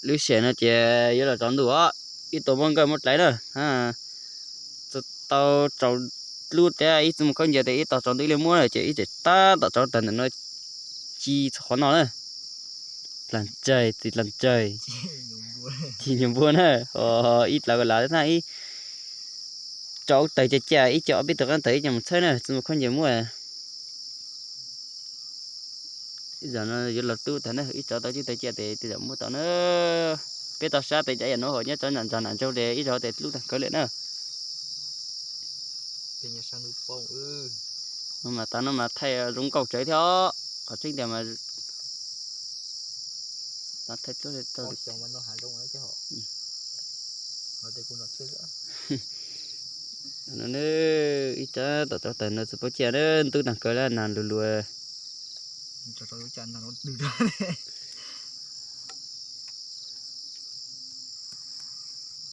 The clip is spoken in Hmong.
Lub sij hawm no ces yuav los tsaus ntuj os, ib tug muab nkawj muab dlaiv na. Tau tsaus dlub tias ib tug mus khaub ncaws tias ib tau tsaus ntuj ib li muab na ces ib txawm tab tom tsaus tawm ntawm no ci txhua qhov no na. Dlaag tsawg txiv dlaag tsawg, ci nyuag npua na. Ib dlawv ko lav na ib tsaus tawm cia cia ib co ob peb tug qaab tawm ib co mus txhawb na txug mus khaub ncaws muab. Ib zaug no yuav los tub tag na, ib tsaus tau cib tawm cia tes tej zaum muab tau na. Peb tau sab tes cav yam nuav hos nyob tsaus ntsag nam ntsoog tes ib zaug tes dlub tag kawg li na. No mas tau no mas thaij zoo nkauj tsawv thiab os. Qhov tseeb tiag mas thaij ib tsaus tau tsaus tawm no txug pab ciaj na, ntub tag kawg li na lug lug.